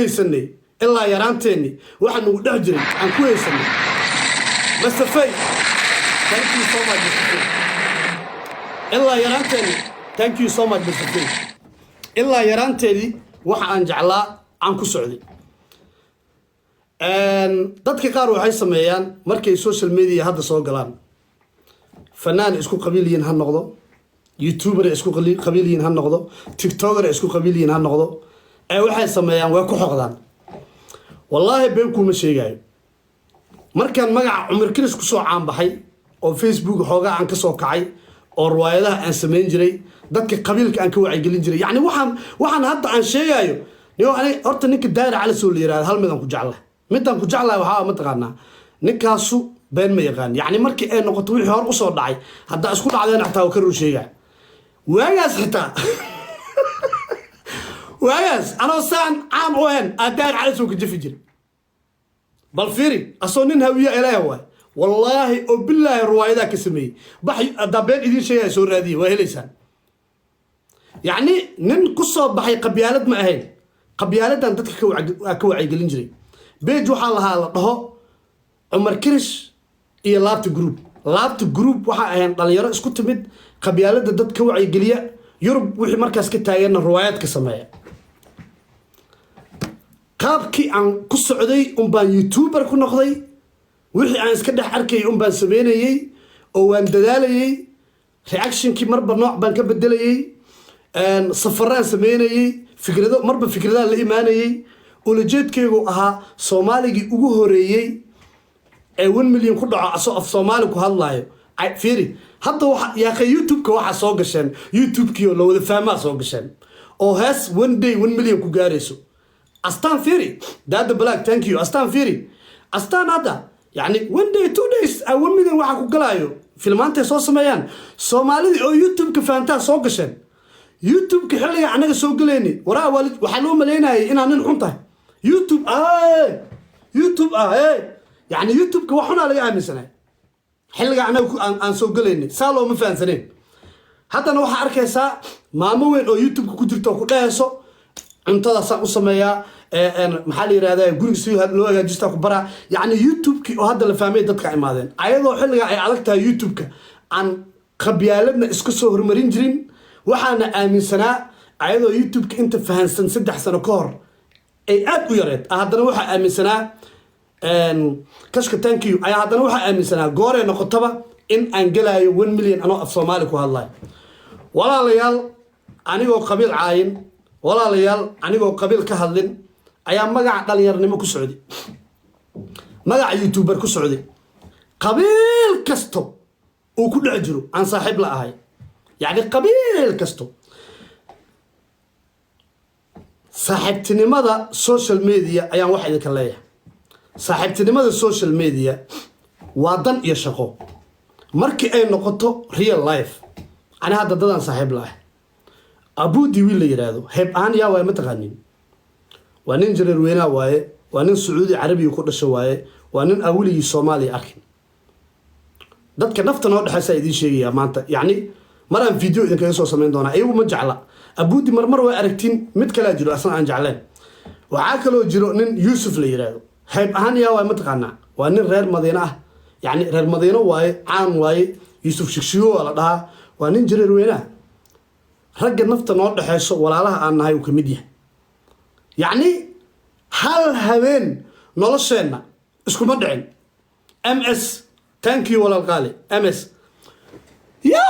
Haysanay ilaa yaraanteenni waxaa nagu dhex jiray aan ku haysanay. Mastafey, thank you so much, Mastafey. Ilaa yaraanteenni, thank you so much, Mastafey. Ilaa yaraanteedii waxa aan jeclaa aan ku socday. Dadka qaar waxay sameeyaan markay social media hadda soo galaan, fanaan isku qabiil yihiin ha noqdo, youtuber isku qabiil yihiin ha noqdo, TikToker isku qabiil yihiin ha noqdo, ee waxay sameeyaan way ku xoqdaan. Wallaahi been kuuma sheegayo, markaan magaca Cumar Kiris kusoo caanbaxay oo Facebook xoogaa aan kasoo kacay oo riwaayadaha aan samayn jiray, dadka qabiilka aan ka wacyigelin jiray, yacni waxaan hadda aan sheegayo niyo ani horta ninka Daara Cali soo la yirahdo, hal midaan ku jeclahay, midaan ku jeclahay waxaa mataqaanaa, ninkaasu been ma yaqaan. Yacni markii ay noqoto wixii hor usoo dhacay, haddaa isku dhacdeen xataa waa ka run sheegaa. Waagaas xitaa, waagaas anoo saan caan u ahayn aa Daar Cali soo ka jafi jiray. Bal fiiri, asoo nin Hawiya ilaah waay. Wallaahi oo bilaahi riwaayadaa ka sameeyey. Bax, haddaa been idiin sheegaya soo raadiye, waa helaysaan. Yacni nin ku soo baxay qabyaalad ma ahayn, qabyaaladan dadka ka wacyigelin jiray. Page waxaa lahaa la dhaho Cumar Kirish iyo Laabta Group. Laabta Group waxaa ahayn dhalinyaro isku timid, qabyaalada dad ka wacyigeliya, Yurub wixii markaas ka taaganna riwaayad ka sameeya. Qaabkii aan ku socday unbaan youtuber ku noqday. Wixii aan iska dhex arkayay unbaan sameynayey oo waan dadaalayey. Reactionkii marba nooc baan ka bedelayey, safaraan sameynayey, fikrado marba fikradaan la imaanayey. Ulajeedkaygu ahaa Soomaaligii ugu horeeyey ee 1 million ku dhaco asoo af Soomaali ku hadlaayo. Fiiri hadda waxa yaaqay YouTube-ka waxaa soo gasheen, YouTube-kii oo la wada fahmaa soo gasheen oo hees one day 1 million ku gaarayso. Astaan fiiri, Daada Black, thank you. Astaan fiiri, Astaan hadda yani one day, 2 days a 1 million waxaa ku galaayo filmaantay soo sameeyaan. Soomaalidii oo YouTube-ka fahantaa soo gasheen YouTube-ka. Xilliga annaga soo galayni waraa waalid waxaa loo malaynayay inaa nin xun tahay. YouTube ah, YouTube ah, yani YouTube-ka wax xunaa laga aaminsanay xilliga annaga aan soo galayni. Saa looma fahansaneen. Haddana waxaa arkaysaa maamo weyn oo YouTube-ka ku jirta oo ku dhehayso cuntadaasaan u sameeyaa, maxaa la yirahdaa, guriga si loo hagaajistaa ku baraa. Yacni YouTube-kii oo hadda la fahmay dadka imaadeen, ayadoo xilliga ay adag tahay YouTube-ka aan qabyaaladna iska soo hormarin jirin. Waxaana aaminsanaa ayadoo YouTube-ka inta fahansan 3 sano ka hor ay aad u yareed, haddana waxaa aaminsanaa kashka, thank you, ayaa haddana waxaa aaminsanaa gooree noqotaba in aan gelaayo 1 million anoo af Soomaali ku hadlayo. Walaalayaal, anigoo qabiil caayin, walaalayaal, anigoo qabiil ka hadlin ayaa magaca dhalinyarnimo ku socday, magaca youtuber ku socday, qabiil kasto uu ku dhex jiro aan saaxiib la ahay. Yacni qabiil kasto saaxiibtinimada social media ayaan waxa idinka leeyahay. Saaxiibtinimada social media waa dan iyo shaqo. Markii ay noqoto real life, ani hadda dadaan saaxiib la ah, Abudi wiil la yidhaahdo, heeb ahaan yaa waaye ma taqaanin? Waa nin jareer weynaa waaye, waa nin Sacuudi Carabiga ku dhasho waaye, waa nin awiligii Soomaaliya arkin. Dadka nafta noo dhexaysaa idiin sheegayaa maanta. Yacni maraan video idinkaga soo samayn doonaa. Iyagu ma jecla Abudi, marmar waa aragtiin. Mid kalaa jiro asna aan jecleen. Waxaa kaloo jiro nin Yuusuf la yidhaahdo. Hayb ahaan yaa waaye ma taqaanaa? Waa nin reer Madiine ah, yacni reer Madiino waaye, caan waaye, Yuusuf Shigshigo waa la dhahaa. Waa nin jareer weynaa. Ragga nafta noo dhexayso, walaalaha aan nahay uu ka mid yahay. Yacni hal habeen nolosheenna iskuma dhicin. MS, thank you walaal qaali. MS ya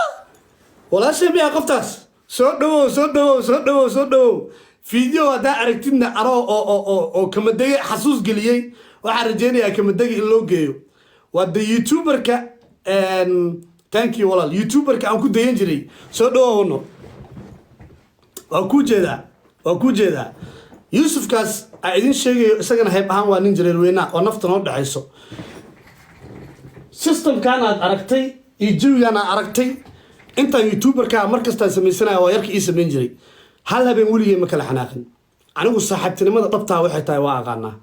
walaashay miyaa qoftaas? Soo dhawow, soo dhawow, soo dhawow, soo dhawow. Video haddaa aragtidna anoo oo kamadege xasuus geliyey, waxaan rajeynayaa kamadege in loo geeyo. Waa the youtuberka. Thank you walaal, youtuberka aan ku dayan jiray. Soo dhawowno, waa kuu jeedaa, waa kuu jeedaa. Yuusufkaas aa idin sheegayo, isagana hayb ahaan waa nin jareer weynaa oo nafta noo dhexayso. Systemkan aad aragtay iyo jawigan aad aragtay intaan youtuberka markastaan samaysanaya waa yarka ii samayn jiray. Hal habeen weligay ma kala xanaaqin. Anigu saaxiibtinimada dhabtaa waxay tahay waa aqaanaa,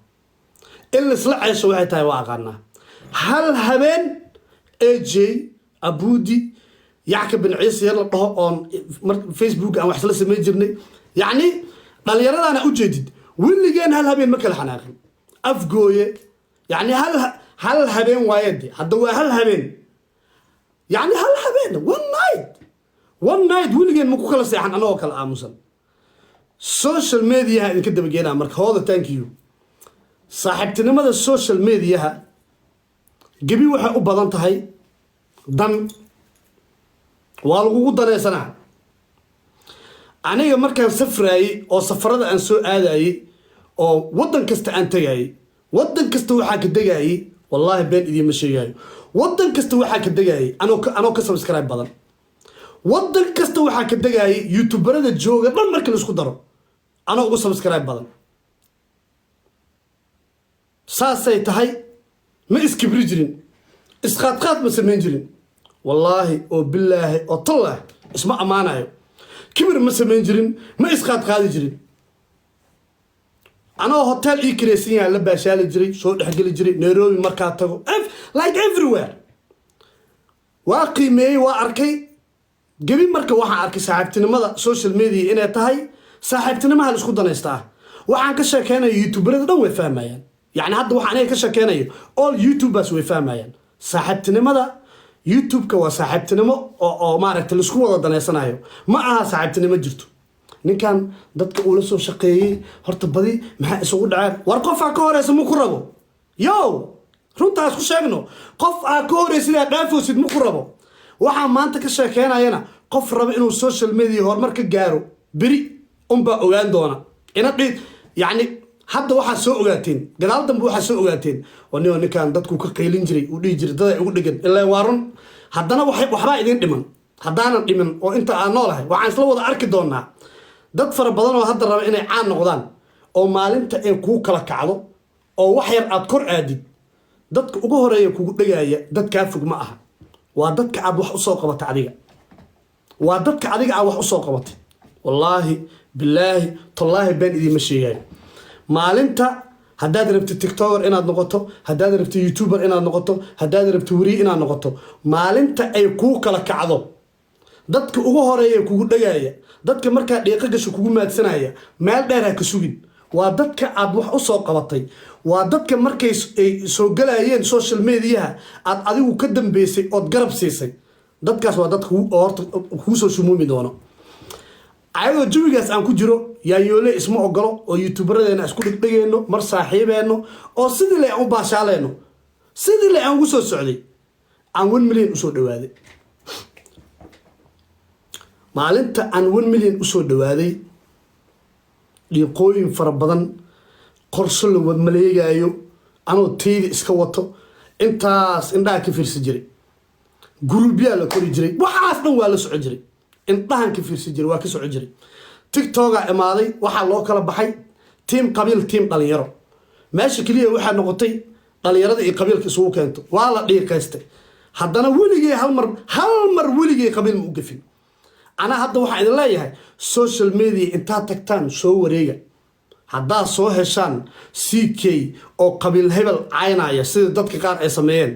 in laisla ceesho waxay tahay waa aqaanaa. Hal habeen AJ, Abudi, Yacka bin Ciise yar la dhaho oon Facebook aan wax isla samayn jirnay, yacni dhallinyaradaana ujeedid. Weligeen hal habeen ma kala xanaaqin. Afgooye, yacni hal habeen waaye de. Hadda waa hal habeen, yacni hal habeen, one night, one night weligeen ma ku kala seexan anagoo kala aamusan. Social mediaha idinka dabageenaa. Marka hooda, thank you. Saaxiibtinimada social mediaha gebi waxay u badan tahay dan, waa lagugu danaysanaa. Aniga markaan safraayey oo safarada aan soo aadayey oo waddan kasta aan tegayey, waddan kasta waxaa ka degayey, wallaahi been idiima sheegayo, waddan kasta waxaa ka degayey anoo ka subscribe badan. Waddan kasta waxaa ka degayay youtuberada jooga dhan marka la isku daro anoo ugu subscribe badan. Saasay tahay, ma iskibri jirin, isqaadqaad ma samayn jirin. Wallaahi oo bilaahi oo tallah, isma ammaanayo, kibir ma samayn jirin, ma isqaadqaadi jirin. Anoo hotel ii kiraysan yahay la baashaali jiray, soo dhexgeli jiray Nairobi markaa tago, like everywhere. Waa qiimeeyey, waa arkay gebi. Marka waxaan arkay saaxiibtinimada social media inay tahay saaxiibtinimaha la isku danaystaa. Waxaan ka sheekeynaya youtuberada dhan way fahmayaan. Yacni hadda waxaan aniga ka sheekeynayo all youtubers way fahmayaan. Saaxiibtinimada youtube-ka waa saaxiibtinimo oo maaragtay laisku wada daneysanayo, ma aha saaxiibtinimo jirto. Ninkan dadka uu la soo shaqeeyey horta badi maxaa isugu dhaceen? War qofaa ka horeysa ma ku rabo. Yo, runtaas ku sheegno, qof aa ka horeysidaa dhaafoosid ma ku rabo. Waxaa maanta ka sheekeynayana qof raba inuu social media horumar ka gaaro beri unbaa ogaan doona. Ina dhi, yacni hadda waxaad soo ogaateen, gadaal dambe waxaad soo ogaateen waa ninkan dadku ka qaylin jiray, uu dhihi jiray daday ugu dhegan. Ilaa waa run. Haddana waxbaa idin dhiman. Haddaanan dhiman oo inta aan noolahay, waxaan isla wada arki doonaa dad fara badan oo hadda raba inay caan noqdaan, oo maalinta ay kuu kala kacdo oo wax yar aad kor aadid, dadka ugu horeeya kugu dhegaya dad kaa fog ma aha, waa dadka aad wax usoo qabatay adiga, waa dadka adiga aad wax usoo qabatay. Wallaahi, bilaahi, tallaahi, been idiima sheegayo. Maalinta haddaad rabtid TikToker inaad noqoto, haddaad rabtid youtuber inaad noqoto, haddaad rabtid weriye inaad noqoto, maalinta ay kuu kala kacdo, dadka ugu horeeya kugu dhegaya, dadka markaa dhiiqo gasho kugu maadsanaya, meel dheer ha ka sugin, waa dadka aad wax usoo qabatay, waa dadka markay ay soo galayeen social mediaha aad adigu ka dambeysay ood garab siisay. Dadkaas waa dadka oo horta kuu soo shumuumi doono. Ayadoo jawigaas aan ku jiro, yaanyoole isma ogolo oo youtuberadeenna isku dhegdhegeenno, mar saaxiibeenno oo sidii le aan u baashaaleyno, sidii le aan ugu soo socday, aan 1 million usoo dhawaaday. Maalinta aan 1 million usoo dhawaaday, dhiiqooyin fara badan, qorsho la maleegaayo, anoo tayda iska wato, intaas indhaha ka fiirsan jiray. Guruubyaa la kori jiray, waxaas dhan waa la soco jiray, indhahan ka fiirsan jiray, waa ka soco jiray. TikTokaa imaaday, waxaa loo kala baxay team qabiil, team dhalinyaro. Meesha keliya waxaa noqotay dhalinyarada iyo qabiilka isugu keento. Waa la dhiiqaystay. Haddana weligay hal mar, hal mar weligay qabiil ma u gafin. Anaa hadda waxaan idin leeyahay, social media intaad tagtaan soo wareega, haddaad soo heshaan CK oo qabiil hebel caynaya sida dadka qaar ay sameeyeen,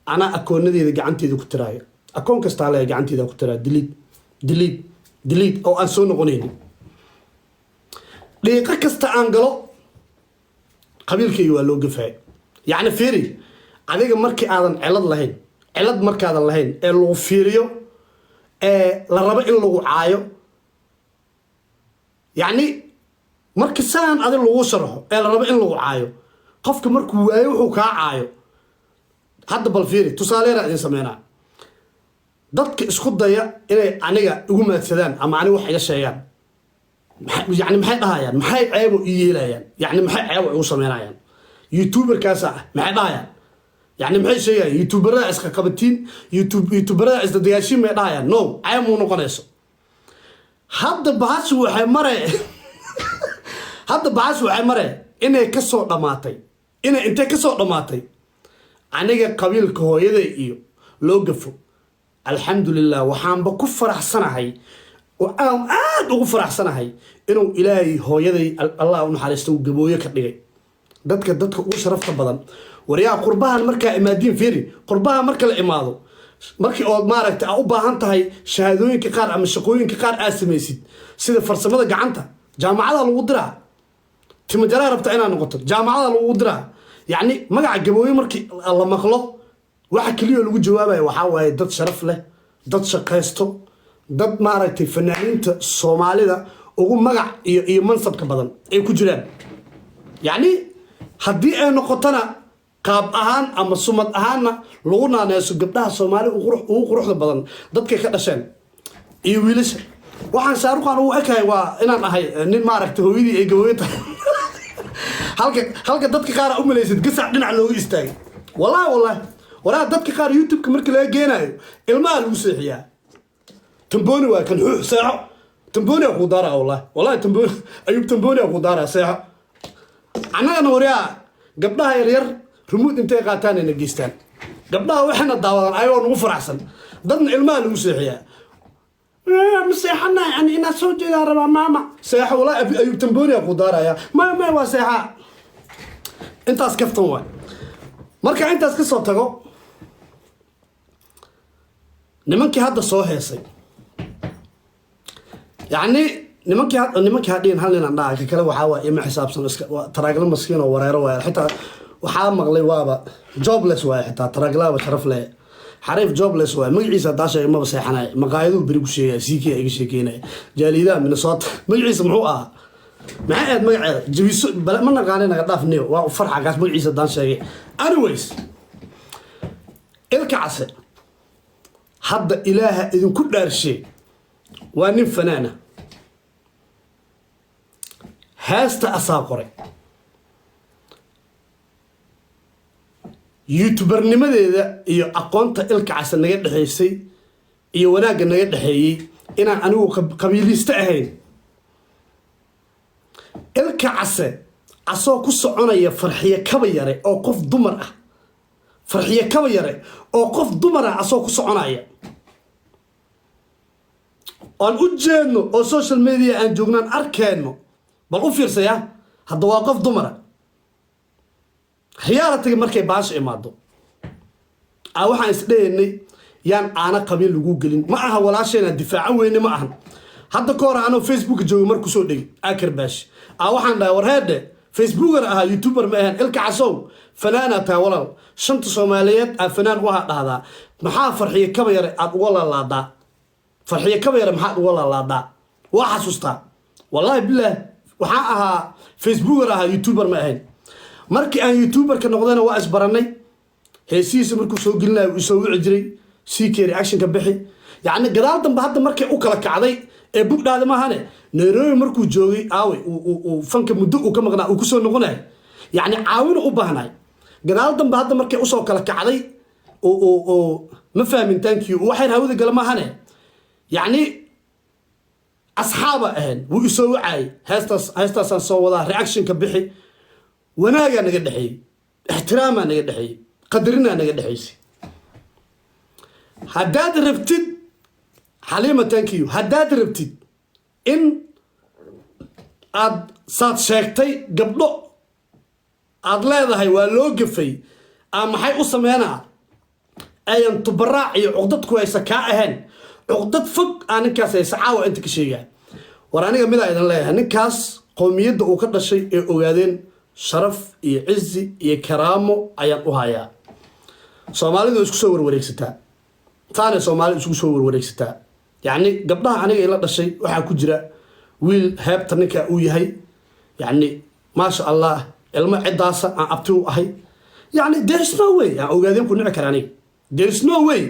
anaa akoonadeeda gacanteeda ku tiraaya. Akoon kastaa leeya gacanteeda ku tiraaya, delete, delete, delete, oo aan soo noqonaynin. Dhiiqo kasta aan galo, qabiilkayga waa loo gafaay. Yacni fiiri, adiga markii aadan cilad lahayn, cilad markaadan lahayn ee lagu fiiriyo ee la rabo in lagu caayo, yacni marka saan adi lagu sharaxo ee la rabo in lagu caayo, qofka markuu waayo wuxuu kaa caayo. Hadda bal fiiri, tusaale yaraa idin sameynaa. Dadka isku daya inay aniga igu maadsadaan ama aniga wax iga sheegaan, yani maxay dhahayaan? Maxay ceebo ii yeelayaan? Yani maxay ceebo igu sameynayaan? Youtuberkaasa ah maxay dhahayaan? Yani maxay sheegayaan? Youtuberada iska qabatiin, youtuberada isdadayaashiin may dhahayaan? No, ceeb muu noqonayso. Hadda bahashu waxay mare, hadda bahashu waxay mare inay kasoo dhammaatay, inay intay kasoo dhammaatay aniga qabiilka hooyaday iyo loo gafo. Alxamdulilah, waxaanba ku faraxsanahay oo aan aada ugu faraxsanahay inuu Ilaahay hooyaday, Allah u naxariista, uu gabooyo ka dhigay dadka ugu sharafta badan. Waryaa, qurbahan markaa imaadiin, fiiri, qurbaha marka la imaado, markii ood maaragtay aa u baahan tahay shahaadooyinka qaar ama shaqooyinka qaar aad samaysid, sida farsamada gacanta, jaamacada lagu diraa. Timajaraa rabta inaad noqoto, jaamacada lagu diraa. Yacni magaca Gabooye markii la maqlo, waxa keliya lagu jawaabaya waxaa waaye dad sharaf leh, dad shaqaysto, dad maaragtay fanaaniinta Soomaalida ugu magac iyo mansabka badan ay ku jiraan. Yacni haddii ay noqotona qaab ahaan ama sumad ahaanna lagu naaneyso gabdhaha Soomaali ugu quruxda badan dadkay ka dhasheen iyo wiilasha. Waxaan Shaaruqan ugu ekahay waa inaan ahay nin maaragtay hooyadii ay Gabooye tahay, halka dadka qaar aa u malaysid gasac dhinac looga istaagay. Wallahi, wallahi, waraa dadka qaar YouTube-ka markii laga geenaayo ilmaha lagu seexiyaa. Tamboni waa kan xuux, seexo, tamboni aa kuu daaraa. Wallahi, wallahi, tamboni, Ayub, tamboni aa kuu daaraa, seexo. Annagana waryaa gabdhaha yaryar remote intay qaataan ayna geystaan. Gabdhaha waxayna daawadaan ayagoo nagu faraxsan, dadna ilmaha lagu seexiyaa. Ma seexana yani inaad soo jeedaa rabaa. Maama, seexo. Wallahi Ayub tamboni aa kuu daaraya. Maya, maya, waa seexaa. Intaas kaftan waay. Marka intaas ka soo tago, nimankii hadda soo heesay, yacni nimankii hadhiin hal nin aan dhaha, ka kale waxaa waa ima xisaabsan, iska waa taraagla maskiin oo wareero waaya. Xitaa waxaa maqlay waaba jobless waaya. Xitaa taraaglaaba sharaf leh, xariif jobless waaya. Magaciisa haddaa sheegay maba seexanaya, maqaayaduu beri ku sheegaya. Ck iga sheekeynaya jaaliidaha Minnesota. Magaciisa muxuu ahaa? Maxay ahayd magaceeda? Jabiso bale ma naqaanay, naga dhaaf niyo, waa farxa kaas magaciisa haddaan sheegay. Anyways, Ilka Case hadda Ilaaha idinku dhaarshe waa nin fanaana, heesta asaa qoray, YouTubernimadeeda iyo aqoonta Ilka Case naga dhexaysay iyo wanaagga naga dhexeeyey inaan anigu qabiiliiste ahayn. Ilka Case asoo ku soconaya Farxiyo Kaba Yare oo qof dumar ah, Farxiyo Kaba Yare oo qof dumar ah asoo ku soconaya oan u jeedno oo social media aan joognaan arkeenno. Bal u fiirsaya hadda, waa qof dumara. Reality markay baasha imaado a waxaan isdhehaynay yaan aana qabiil lagu gelin. Ma aha walaashayna difaaco weyne, ma ahan. Hadda ka hor anoo Facebook joogay mar kusoo dhegi akarbaash a waxaan dhahay, war heedhe, Facebooker ahaa, YouTuber ma ahan. Ilka Casow, fanaanaa tahay walaal, shanta Soomaaliyeed aa fanaan u ahaa dhahdaa. Maxaa Farxiyo Kaba Yare aad uga laalaadaa? Farxiyo Kaba Yare maxaad uga laalaadaa? Waa xasuustaa, wallahi bilaah, waxaan ahaa Facebooker ahaa, YouTuber ma ahayn. Markii aan YouTuberka noqdayna waa isbaranay. Heesihiisa markuu soo gelinayo uu soo wici jiray, CK reactionka bixi. Yacni gadaal dambe hadda markay u kala kacday ee bugdhaada maahane, Nairobi markuu joogay aawey uu fanka muddo uu ka maqnaa uu kusoo noqonayo, yacni caawina u baahnay. Gadaal dambe hadda markay usoo kala kacday oo ma fahmin, thank you, waxay hawada gala maahane. Yacni asxaaba ahayn, wuu isoo wacaayay, heestaas heestaasaan soo wadaa, reactionka bixi. Wanaagaa naga dhexeeyey, ixtiraamaa naga dhexeeyey, qadarinaa naga dhexaysay. Haddaad rabtid, Xaliima, thank you, haddaad rabtid in aad saad sheegtay gabdho aad leedahay waa loo gafay aa maxay u sameynaa ayan tubaraac iyo cuqdad ku haysa kaa ahayn, cuqdad fog aa ninkaas haysa caawa inta ka sheegaa. War aniga midaa idin leeyahay, ninkaas qowmiyadda uu ka dhashay ee Ogaadeen sharaf iyo cizi iyo karaamo ayaan u hayaa. Soomaalidu isku soo warwareegsataa, taanay Soomaalida isugu soo warwareegsataa. Yacni gabdhaha aniga ila dhashay waxaa ku jira wiil heebta ninka uu yahay, yacni maasha Allah, ilmo ciddaasa aan abti u ahay. Yacni there is no way aan Ogaadeen ku nici kara aniga. There is no way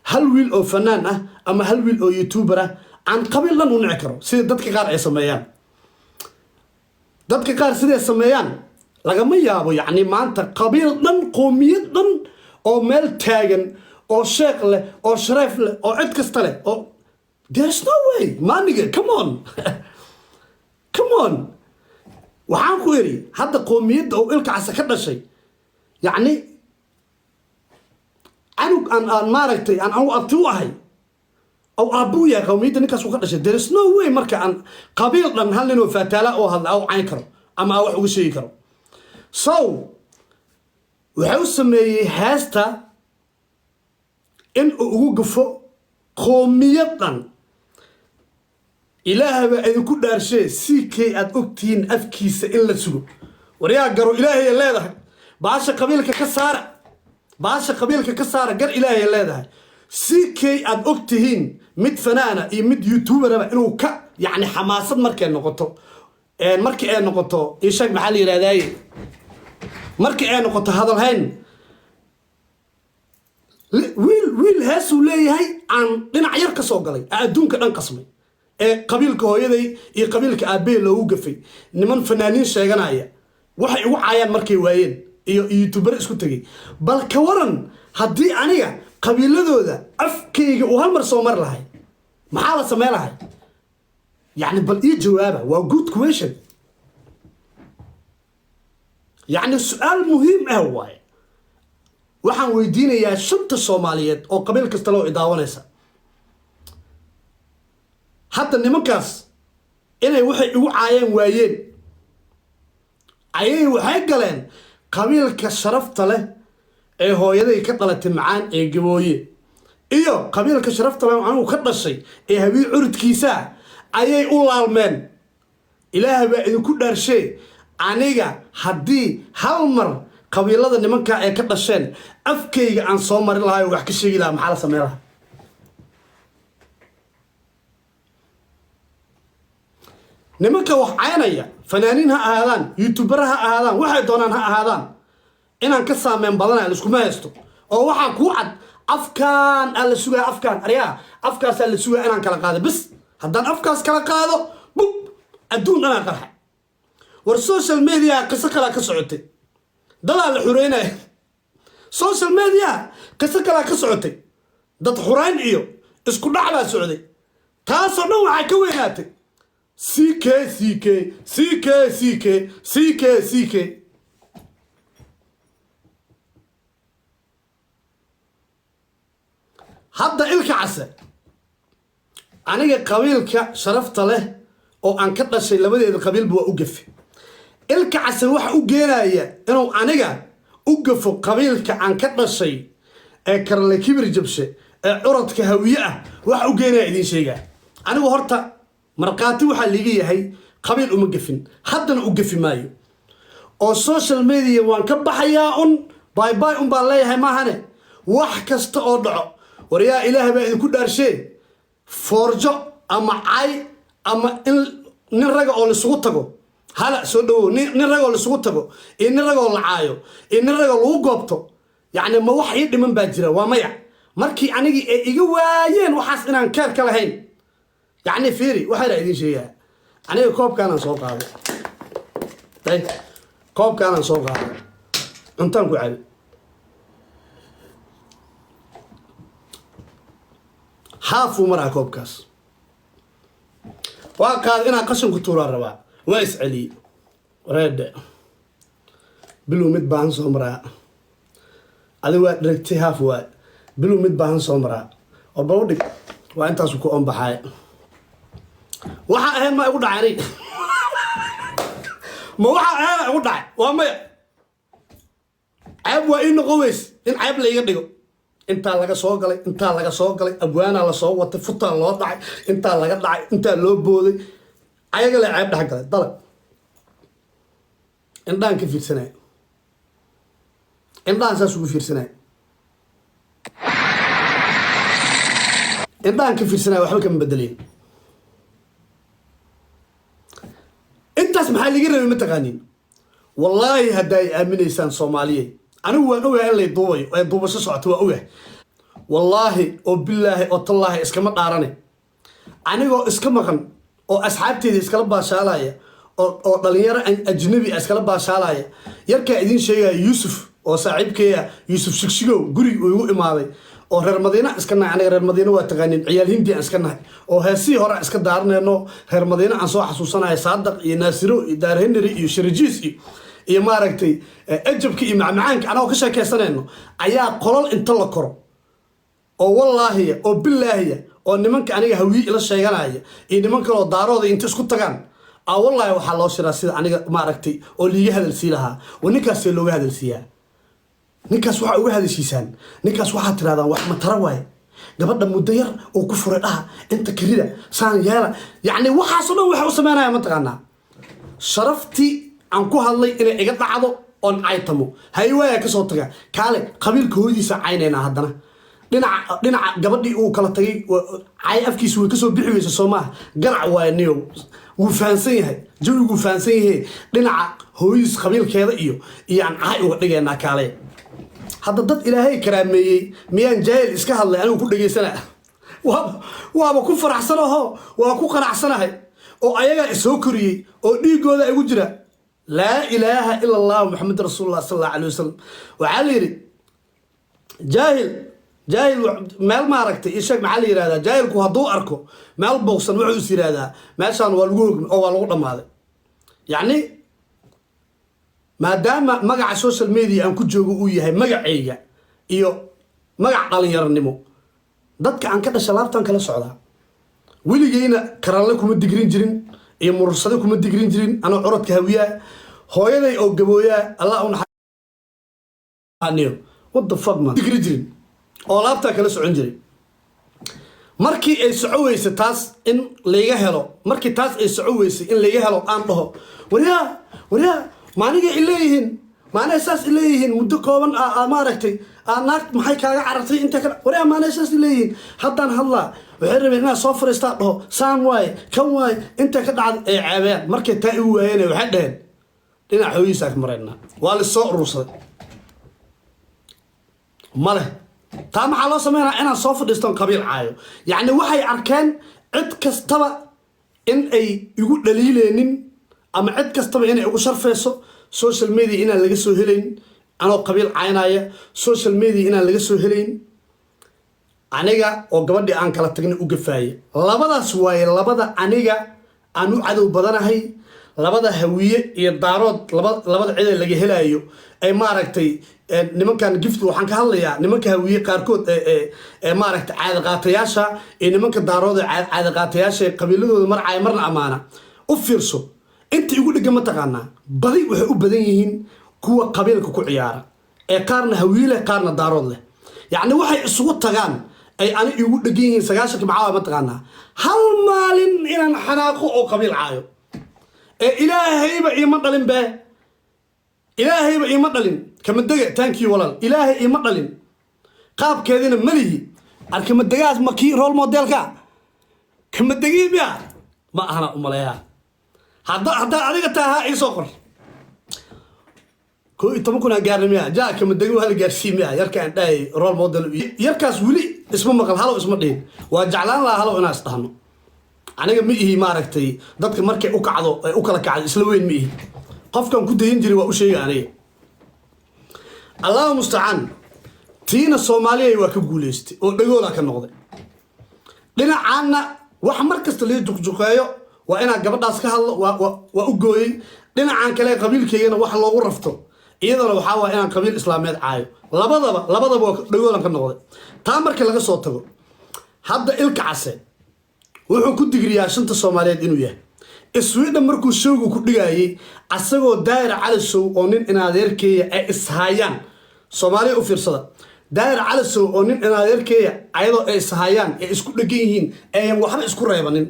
hal wiil oo fanaan ah ama hal wiil oo YouTuber ah aan qabiil dhan u nici karo sida dadka qaar ay sameeyaan. Dadka qaar siday sameeyaan lagama yaabo. Yacni maanta qabiil dhan, qoomiyad dhan oo meel taagan oo sheekh leh oo shareef leh oo cid kasta leh oo there is no way maniga. Come on, come on. Waxaan ku idhi hadda qoomiyadda oo Ilka Case ka dhashay, yacni canug aan maaragtay aan anu abti u ahay oo aabbu u yahay qowmiyadda ninkaas uu ka dhashay, there is no way marka aan qabiil dhan hal nin oo faataala oo hadla oo cayn karo ama aan wax uga sheegi karo. So wuxuu sameeyey heesta in uu ugu gafo qoomiyad dhan. Ilaaha baa idinku dhaarshee, CK aad ogtihiin afkiisa in la sugo. Waryaa, garo Ilaahay leedahay, baasha qabiilka ka saara, baasha qabiilka ka saara. Gar Ilaahay leedahay, CK aad og tihiin mid fanaana iyo mid youtuberaba inuu ka, yacni, xamaasad markay noqoto, markii ay noqoto, ii sheeg, maxaa la yidhahdaaye, markii ay noqoto hadalhayn, wiil heesuu leeyahay aan dhinac yar ka soo galay, adduunka dhan qasmay, ee qabiilka hooyaday iyo qabiilka aabbey loogu gafay, niman fanaaniin sheeganaya waxay ugu caayaan markay waayeen iyo youtuber isku tegay. Bal ka waran haddii aniga qabiiladooda afkayga uu hal mar soo mari lahay, maxaa la samey lahay? Yacni, bal ii jawaaba. Waa good question, yacni su-aal muhiim ah waaye. Waxaan weydiinayaa shanta Soomaaliyeed oo qabiil kasta loo idaawanaysa hadda, nimankaas inay waxay igu caayeen waayeen ayay waxay galeen qabiilka sharafta leh ee hooyaday ka dhalatay macaan ee Gabooye iyo qabiilka sharafta leh anigu ka dhashay ee Habii curudkiisa ayay u laalmeen. Ilaah baa idinku dhaarshee, aniga haddii hal mar qabiilada nimankaa ay ka dhasheen afkayga aan soo marin lahay oo wax ka sheegi lahaa, maxaa la sameyn lahaa? Nimanka wax caynaya, fanaaniin ha ahaadaan, youtuber ha ahaadaan, waxay doonaan ha ahaadaan, inaan ka saameyn badanaya laiskuma haysto. Oo waxaa kuu cad, afkaan aa la sugaa, afkaan aryaa, afkaasaa la sugaa inaan kala qaado bis. Haddaan afkaas kala qaado, bug, adduun dhanaa qarxa. War, social media qiso kalaa ka socotay, dadaa la xureynaya. Social media qiso kalaa ka socotay, dad xurayn iyo isku dhac baa socday. Taasoo dhan waxaa ka weynaatay CK, CK, CK, CK, CK, CK. Hadda Ilka Case, aniga qabiilka sharafta leh oo aan ka dhashay labadeeda qabiilba waa u gafe. Ilka Case waxa u geenaya inuu aniga u gafo qabiilka aan ka dhashay ee Karle Kibir Jabshe ee curadka Hawiye ah, waxa u geenaya idiin sheegaa. Anigu horta markhaati waxaa liiga yahay, qabiil uma gafin, haddana u gafi maayo. Oo social media waan ka baxayaa un, bye bye un baan leeyahay maahane. Wax kasta oo dhaco, waryaa, Ilaah baa idinku dhaarshee, foorjo ama cay ama in nin raga oo laisugu tago, hala soo dhawow, nin ragoo laisugu tago iyo nin ragoo la caayo iyo nin ragoo lagu goobto, yacni ma wax ii dhiman baa jira? Waa maya. Markii anigii ay iga waayeen waxaas inaan keer ka lahayn, yacni fiiri, waxaana idiin sheegaa, aniga koobkaanaan soo qaaday, ay koobkaanaan soo qaaday, cuntaan ku cabi, haafuu maraa koobkaas. Waa qaaday inaan qashin ku tuuraan rabaa, waa isceliyey. Wareedhe, bilow mid baahan soo maraa. Adi waa dheragtay, haaf waa bilow mid baahan soo maraa oo bal u dhig, waa intaasu ku onbaxaay. Waxaa ahayn ma igu dhacay? Aniga ma waxaa ahayn igu dhacay? Waa maya. Ceeb waa ii noqon weys in ceeb la iga dhigo. Intaa laga soo galay, intaa laga soo galay, abwaanaa lasoo watay, futaa loo dhacay, intaa laga dhacay, intaa loo booday, ayaga la ceeb dhex galay. Dalag indhahan ka fiirsanaya, indhahan saas ugu fiirsanaya, indhahan ka fiirsanaya, waxba kama bedelayn. Intaas maxaa liga rabay, ma taqaaniin? Wallaahi hadda ay aaminaysaan Soomaaliye, anigu waan ogahay in lay duubayo, ee duubasho socoto waa ogahay. Wallaahi oo bilaahi oo tallaahi, iskama dhaarane, anigoo iska maqan oo asxaabteeda iskala baashaalaya oo dhalinyaro ajnabi ah iskala baashaalaya, yarkaa idiin sheegaya, Yuusuf oo saaxiibkeeya, Yuusuf Shigshigow, guriga uu igu imaaday oo reer Madiina iska nahay. Aniga reer Madiina waa taqaanin, ciyaal Hindi aan iska nahay oo heesihii hore aan iska daaranayno, reer Madiina aan soo xasuusanaya, Saadaq iyo Naasiro iyo Daar Henry iyo Sharijiis iyo maaragtay ejabka iyo macmacaanka, anagoo ka sheekaysanayno ayaa qolol inta la koro oo wallaahiya oo bilaahiya oo nimanka aniga Hawiye ila sheeganaya iyo niman kaloo Daarooda inta isku tagaan aa, wallaahi, waxaa loo shiraa sida aniga maaragtay oo liiga hadalsii lahaa. Oo ninkaasee looga hadalsiiyaa? Ninkaas waxaa uga hadashiisaan, ninkaas waxaad tirahdaan wax matara waaye. Gabadha muddo yar uu ku furay dhaha, inta karida saan yeela. Yacni waxaasoo dhan waxa u sameynaya, mataqaanaa, sharaftii aan ku hadlay inay iga dhacdo oon caytamo. Haywaaya kasoo taga, kaale qabiilka hooyadiisa caynaynaa. Haddana dhinaca gabadhii uu kala tagay cay afkiisa way kasoo bixi weysa. Soo maaha garac waaya niyow? Wuu fahansan yahay, jawiguu fahansan yahay. Dhinaca hooyadiis, qabiilkeeda iyo aan cay uga dhigaynaa. Kaale hadda dad Ilaahay karaameeyey miyaan jaahil iska hadlay anigu ku dhegaysana? Waaba ku faraxsanaho, waa ku qanacsanahay oo ayagaa isoo koriyey oo dhiigooda igu jira. Laa ilaaha ila Allah, Maxamed rasuulullah sal Allahu alay wasalam. Waxaa la yidhi jaahil, jaahil meel maaragtay ii sheeg, maxaa la yidhahdaa? Jaahilku hadduu arko meel bowsan, wuxuu is yidhahdaa meeshaan waa lagu hogmay oo waa lagu dhammaaday. Yacni maadaama magaca social media aan ku joogo uu yahay magacayga iyo magac dhalinyaranimo, dadka aan ka dhasha laabtaan kala socdaa. Weligeyna karalle kuma digrin jirin iyo murursade kuma digrin jirin. Anoo curadka Hawiyaa, hooyaday oo Gabooyaa, Allah u naxaniyo. What the fuck, man? Digri jirin oo laabtaa kala socon jiray. Markii ay soco weysay taas in layga helo, markii taas ay soco weysay in layga helo, aan dhaho waryaa, waryaa, maaniga ileeyihiin, maanay saas ileeyihiin muddo kooban maaragtay naag maxay kaaga carartay inta kale? Waryaa, maanay saas ileeyihiin? Haddaan hadlaa, waxay rabeen inaad soo fariistaa, dhaho saan waaye, kan waaye, inta ka dhacday ay ceebeen. Markay taa igu waayeen, waxay dhaheen dhinac hooyihiisaa ka maraynaa. Waa lasoo urursaday. Male taa maxaa loo sameynaa? Inaan soo fadhiiston qabiil caayo. Yacni waxay arkeen cid kastaba in ay igu dhaliileynin ama cid kastaba inay igu sharfayso. Social media inaan laga soo helayn anoo qabiil caynaya, social media inaan laga soo helayn aniga oo gabadhii aan kala tagnay u gafaaya. Labadaas waaye labada aniga aan u cadow badanahay, labada Hawiye iyo Daarood, labada cidee laga helaayo ay maaragtay nimankan gift. Waxaan ka hadlayaa nimanka Hawiye qaarkood ee maaragtay caadaqaatayaasha iyo nimanka Daarood ee caadaqaatayaasha ee qabiiladooda marcaaya marna ammaana. U fiirso inta igu dhegan, mataqaanaa, badi waxay u badan yihiin kuwa qabiilka ku ciyaara ee qaarna Hawiye leh, qaarna Daarood leh. Yacni waxay isugu tagaan ay ani igu dhegan yihiin 90-ka maxaa waay, mataqaanaa? Hal maalin inaan xanaaqo oo qabiil caayo ee Ilaahayba iima dhalin be, Ilaahayba iima dhalin. Kamadega, thank you walaal. Ilaahay iima dhalin, qaabkeedina malihi. Arkamadagaas ma kii role modelka kamadegii miya? Ma ahana umaleeyaa. Haddaa adiga tahay, ha iisoo qor. 11,000 aan gaarna miya? Ja kamadegi waa la gaarsii miya? Yarka aan dhahay role model, yarkaas weli isma maqal, halow isma dhihin. Waa jeclaan lahaa halow inaan isdhahno. Aniga ma ihi maaragtay dadka markay u kacdo ay u kala kacdo isla weyn, ma ihi. Qofkan ku dayin jiray waa u sheega aniga. Allahu mustacaan. Tiina Soomaaliya waa ka guuleystay oo dhagoolaa ka noqday. Dhinacaanna wax mar kasta lii juqjuqeeyo waa inaan gabadhaas ka hadlo, waa u gooyey. Dhinacan kale qabiilkaygana wax loogu rafto iyadana waxaa waa inaan qabiil islaameed caayo. Labadaba waa dhagoolan ka noqday. Taa marka laga soo tago, hadda Ilka Case wuxuu ku digriyaa shanta Soomaaliyeed inuu yahay. Sweden markuu showgu ku dhigayay, asagoo Daayir Calisow oo nin inadeerkeeya ay ishaayaan. Soomaaliya u fiirsada, Daayir Calisow oo nin inadeerkeeya ayadoo ay ishayaan, ay isku dhegan yihiin, ayan waxba isku reebanin.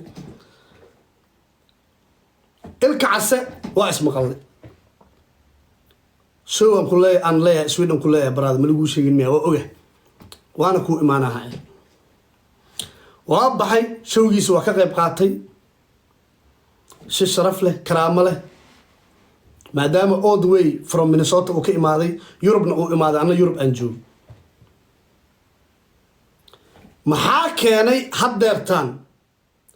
Ilka Case waa ismaqalnay, show aan ku leeya, aan leeyahay Sweden ku leeyahay. Baraada ma laguu sheegin miya? Waa oga, waana kuu imaanaha. Waa baxay, showgiisa waa ka qayb qaatay si sharaf leh, karaamo leh, maadaama all the way from Minnesota uu ka imaaday, Yurubna uu imaaday, anna Yurub aan joogo. Maxaa keenay haddeertaan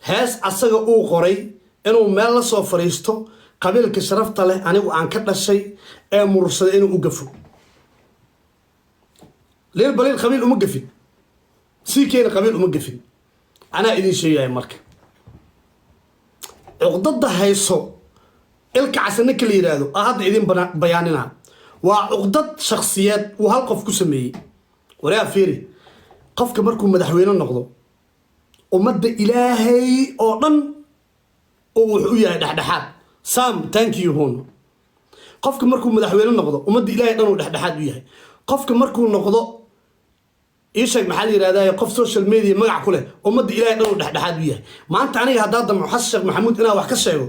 hees asaga uu qoray inuu meel la soo fadhiisto, qabiilka sharafta leh anigu aan ka dhashay ee murursaday inuu u gafo? Liil Baliil qabiil uma gafin, sii keena qabiil uma gafin. Anaa idin sheegaya marka cuqdada hayso Ilka Case ninka la yidhaahdo a hadda idin bayaaninaa waa cuqdad shakhsiyeed uu hal qof ku sameeyey. Waryaa, fiiri, qofka markuu madaxweyne noqdo, ummadda Ilaahay oo dhan oo wuxuu u yahay dhexdhexaad. Sam, thank you hun. Qofka markuu madaxweyne noqdo, ummadda Ilaahay dhan uu dhexdhexaad u yahay. Qofka markuu noqdo Ii sheeg, maxaa la yidhahdaa, qof social media magac ku leh, ummadda Ilahay dhan uu dhexdhexaad u yahay. Maanta aniga haddaa damco Xasan Sheekh Maxamuud inaan wax ka sheego,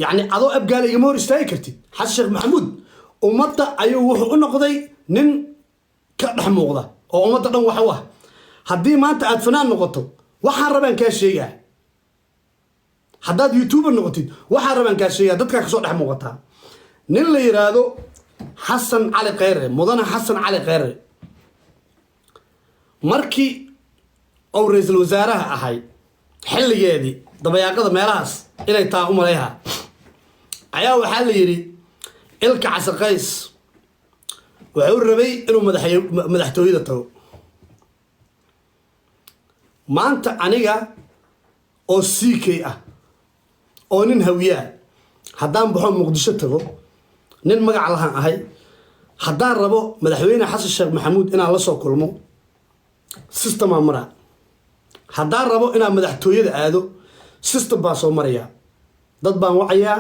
yacni adoo Abgaala igama hor istaagi kartid. Xasan Sheekh Maxamuud ummadda ayuu wuxuu u noqday nin ka dhex muuqda oo ummadda dhan wax u ah. Haddii maanta aad fanaan noqoto, waxaan rabaan kaa sheegaa. Haddaad YouTuber noqotid, waxaan rabaan kaa sheegaa. Dadkaa kasoo dhex muuqataa. Nin la yidhaahdo Xasan Cali Kheyre, mudane Xasan Cali Kheyre, markii uu ra-iisul wasaaraha ahay, xilligeedii dabayaaqada meelahaas inay taa u malayha, ayaa waxaa la yidhi Ilka Casaqays wuxuu rabay inuu madaxtooyada tago. Maanta aniga oo CK ah oo nin Hawiyaa, haddaan baxo Muqdisho tago, nin magac lahaan ahay, haddaan rabo madaxweyne Xasan Sheekh Maxamuud inaan la soo kulmo, system aa maraa. Haddaan rabo inaan madaxtooyada aado, system baan soo marayaa. Dad baan wacayaa,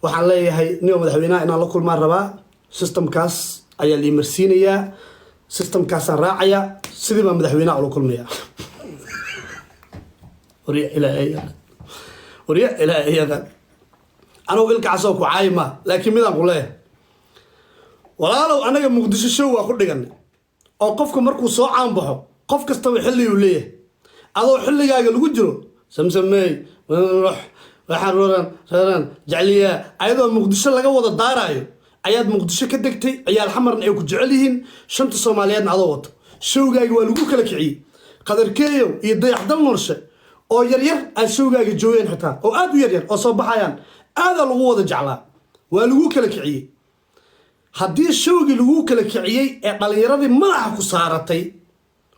waxaan leeyahay ninka madaxweynaha inaan la kulmaan rabaa. Systemkaas ayaa la imarsiinayaa, systemkaasaan raacayaa, sidii baan madaxweynaha ula kulmayaa. Warya Ilaahay yaqaan, warya Ilaahay yaqaan. Anugu Ilka Casoo ku caayi maa, laakiin midaan ku leeyahay, walaalow, anaga Muqdisho show waa ku dhiganay oo qofka markuu soo caanbaxo, qof kastaba xilliguu leeyahay. Adoo xilligaaga lagu jiro, samsameey waxaan roran raran jecliyaa, ayadoo Muqdisho laga wada daaraayo ayaad Muqdisho ka degtay. Ciyaal Xamarna ay ku jecel yihiin, shanta Soomaaliyeedna adoo wato, showgaaga waa lagu kala kiciyey. Qadarkeeyow iyo Dayaxdal Norshe oo yaryar aad showgaaga joogeen, xitaa oo aad u yaryar oo soo baxayaan, aadaa lagu wada jeclaa, waa lagu kala kiciyey. Haddii showgii lagu kala kiciyey ee dhallinyaradii madaxa ku saaratay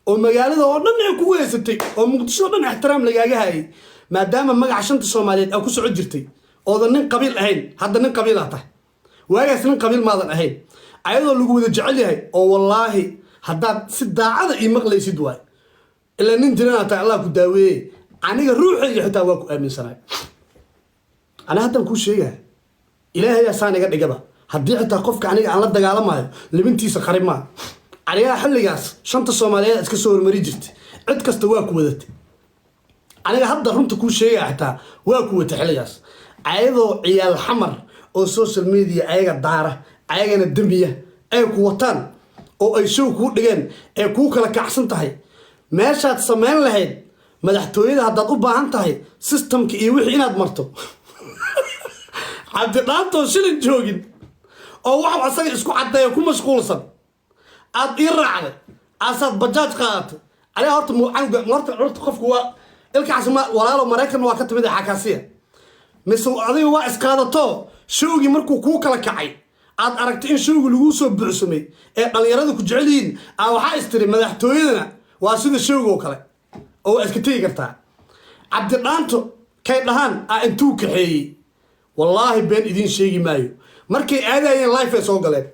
oo magaalada oo dhan ay kugu haysatay oo Muqdisho o dhan ixtiraam lagaaga hayay, maadaama magaca shanta Soomaaliyeed aa ku socon jirtay oodan nin qabiil ahayn, hadda nin qabiilaa tahay, waagaas nin qabiil maadan ahayn, ayadoo lagu wada jecel yahay oo wallaahi haddaad si daacada ii maqlaysid waay, ilaa nin jiranaa tahay, Allah ku daaweeye. Aniga ruuxayga xitaa waa ku aaminsanay. Ani haddaan kuu sheegaya, Ilaahayaa saan iga dhigaba. Haddii xitaa qofka aniga aan la dagaalamayo libintiisa qari maa. Anigaa xilligaas shanta Soomaaliyeed iska soo hormari jirtay, cid kasta waa ku wadatay. Aniga hadda runta kuu sheegaya, xitaa waa ku watay xilligaas, ayadoo ciyaal Xamar oo social media ayaga daara, ayagana dembiya ay ku wataan oo ay show kuu dhigeen ee kuu kala kacsan tahay. Meeshaad samayn lahayd madaxtooyada haddaad u baahan tahay systemka iyo wixii inaad marto, Cabdidhaantoo shilin joogin oo waxu asaga isku caddeeya ku mashquulsan aad ii raacday, aasaad bajaaj qaadatay. Aniga horta canuga horta qofku waa Ilkaas ma walaalo. Maraykan waa ka timid xakaasiya mise adiga waa isqaadato? Showgii markuu kuu kala kacay, aad aragtay in showgii laguu soo buuxsamay ee dhallinyarada ku jecel yihiin, aa waxaa istiri madaxtooyadana waa sida showga oo kale oo waa iska tegi kartaa. Cabdidhaanto kay dhahaan aa intuu kaxeeyey, wallaahi been idiin sheegi maayo, markay aadayeen live ay soo galeen.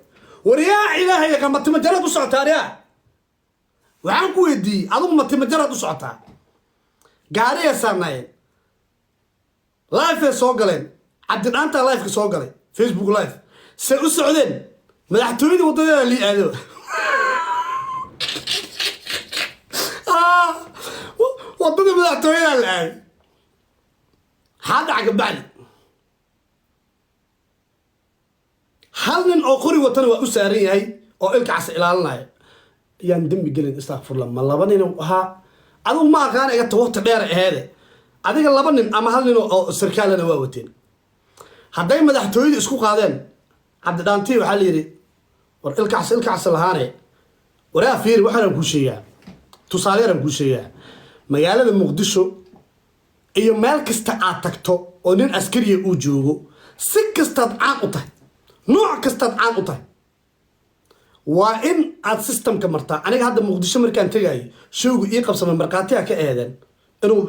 Waryaa, Ilaahay yaqa, ma Timajaraad u socotaa? Aryaa, waxaan ku weydiiyey, adigu ma Timajaraad u socotaa? Gaariyay saarnaayeen, live ay soo galeen. Cabdidhaantaa liveka soo galay, Facebook live say u socdeen, madaxtooyada waddadeeda lii aado. Waddada madaxtooyada la aaday. Maxaa dhaca kabacdi? Hal nin oo qori watana waa u saaran yahay oo Ilka Cas ilaalinaya. Yaan dembi gelin, istakfurla. Ma laba nin ahaa? Adigu ma aqaana, iga ta waqti dheer aheede. Adiga laba nin ama hal nin oo sarkaalana waa wateen. Hadday madaxtooyadu isku qaadeen, Cabdidhaantii waxaa la yidhi, war Ilkacas, Ilkacas lahaane, waraa fiiri, waxaanaan kuu sheegaa, tusaale yaraan kuu sheegaa. Magaalada Muqdisho iyo meel kasta aad tagto oo nin askariya uu joogo, si kastaad caan u tahay, nooc kastaad caan u tahay, waa in aad systemka martaa. Aniga hadda Muqdisho markaan tegayay, showgu ii qabsamay, markhaatiha ka eedeen inuu